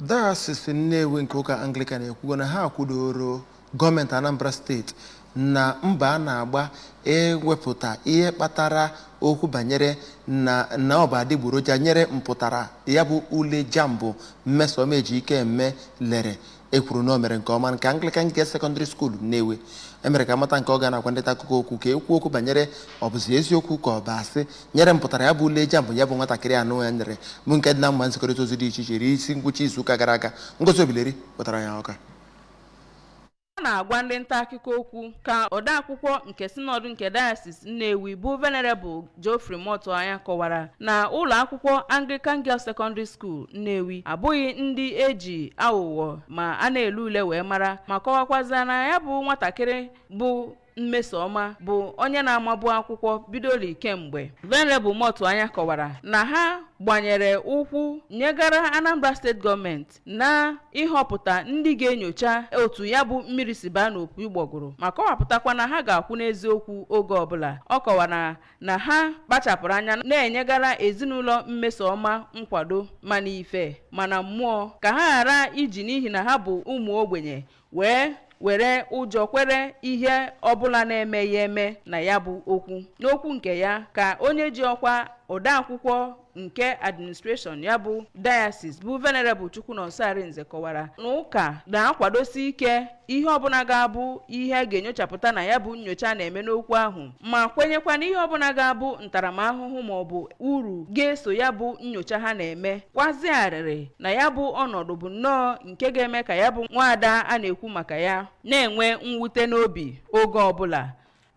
Dayọsis Nnewi nke ụka Anglican ekwugo na ha kwudoro gọọmenti Anambra Steeti na mbọ a na-agba ewepụta ihe kpatara okwu banyere na ọ bụ adịgboroja nyere mpụtara ya bụ ule JAMB Mmesoma Ejikeme lere e kwuru na o mere nke ọma nke Anglican Girls Secondary School Nnewi. Emere ka amata nke ọ ga na-agwa ndị nta akụkọ okwu ka ekwu okwu banyere ọ bụzi eziokwu ka ọ bụ asị nyere mpụtara ya bụ ule JAMB ya bụ nwatakịrị anụ ya nyere bụ nke dị na mma nzikọrịta ozi dị iche iche eri isi ngwụcha izuụka gara aga. Ngozi Obileri wetara ya ọka. Ọ na-agwa ndị nta akụkọ okwu ka odeakwụkwọ nke sinọdụ nke Diocese Nnewi bụ Venerable Geoffrey Motuanya kọwara na ụlọ akwụkwọ Anglican Girls Secondary School Nnewi abụghị ndị eji aghụghọ ma a na-ele ule wee mara, ma kọwakwazịa na ya bụ nwatakịrị bụ Mmesoma bụ onye na-amabu akwụkwọ bidoli kemgbe. Venerable Motuanya kọwara na ha gbanyere ụkwụ nyegara Anambra Steeti gọọmenti na ịhọpụta ndị ga-enyocha otu ya bụ mmiri si baa n'opi ụgbọgụrụ, ma kọwapụtakwa na ha ga-akwụ n'eziokwu oge ọbụla. Ọ kọwara na ha kpachapụrụ anya na-enyegara ezinụlọ Mmesoma nkwado ma n'ife ma na mmụọ ka ha ghara iji n'ihi na ha bụ ụmụ ogbenye wee were ụjọ kwere ihe ọbụla na-emeghị eme na ya bụ okwu. N'okwu nke ya ka onye ji ọkwa odeakwụkwọ nke administration ya bụ diocese bụ Venerable Chukwunonso Arinze kọwara na ụka na-akwadosi ike ihe ọbụla ga-abụ ihe a ga-enyochapụta na ya bụ nyocha na-eme n'okwu ahụ, ma kwenyekwa na ihe ọbụla ga-abụ ntaramahụhụ maọbụ uru ga-eso ya bụ nyocha ha na-eme, kwazigharịrị na ya bụ ọnọdụ bụ nnọọ nke ga-eme ka ya bụ nwaada a na-ekwu maka ya na-enwe mwute n'obi oge ọbụla.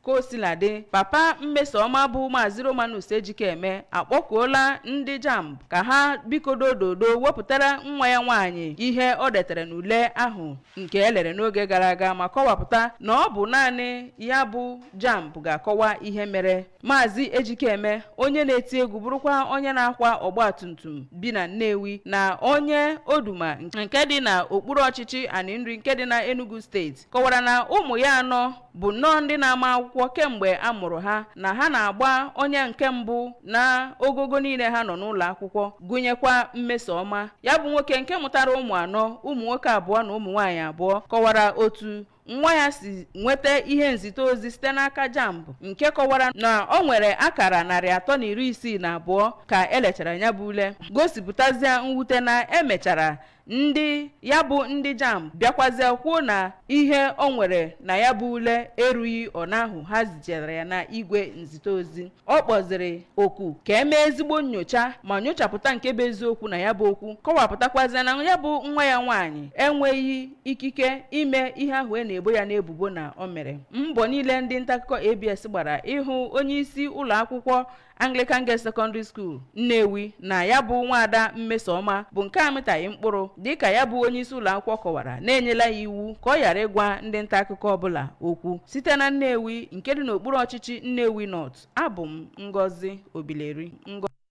Ka o siladị, papa Mmesoma bụ Maazị Romanus Ejikeme akpọkuola ndị JAMB ka ha bikodo dodo wepụtara nwa ya nwaanyị ihe o detere n'ule ahụ nke elere n'oge gara aga, ma kọwapụta na ọ bụ naanị ya bụ JAMB ga-akọwa ihe mere. Maazị Ejikeme, onye na-eti egwu bụrụkwa onye na-akwa ọgbatumtum bi na Nnewi na onye Oduma nke dị na okpuru ọchịchị Aninri nke dị na Enugu Steeti, kọwara na ụmụ ya anọ bụ nnọọ ndị na-ama akwụkwọ kemgbe a mụrụ ha, na ha na-agba onye nke mbụ na ogogo niile ha nọ n'ụlọ akwụkwọ, gụnyekwa Mmesoma. Ya bụ nwoke nke mụtara ụmụ anọ, ụmụ nwoke abụọ na ụmụ nwaanyị abụọ, kọwara otu nwa ya si nweta ihe nzite ozi site n'aka JAMB nke kọwara na o nwere akara 362 ka elechara ya bụ ule, gosipụtazie mwute na emechara ndị ya bụ ndị JAMB bịakwazie kwuo na ihe o nwere na ya bụ ule erughị ọnahụ ha zijere ya na igwe nzite ozi. Ọ kpọziri oku ka emee ezigbo nyocha ma nyochapụta nke bụ eziokwu na ya bụ okwu, kọwapụtakwazie na ya bụ nwa ya nwaanyị enweghị ikike ime ihe ahụ e na-ebo ya n'ebubo na o mere. Mbọ niile ndị ntaakụkọ ABS gbara ịhụ onye isi ụlọ akwụkwọ Anglican Girls Secondary School Nnewi na ya bụ nwaada Mmesoma bụ nke amịtaghị mkpụrụ, dịka ya bụ onye isi ụlọ akwụkwọ kọwara na-enyela ya iwu ka ọ ghara ịgwa ndị nta akụkọ ọbụla okwu. Site na Nnewi nke dị n'okpuru ọchịchị Nnewi North, abụ m Ngozi Obileri. Ngo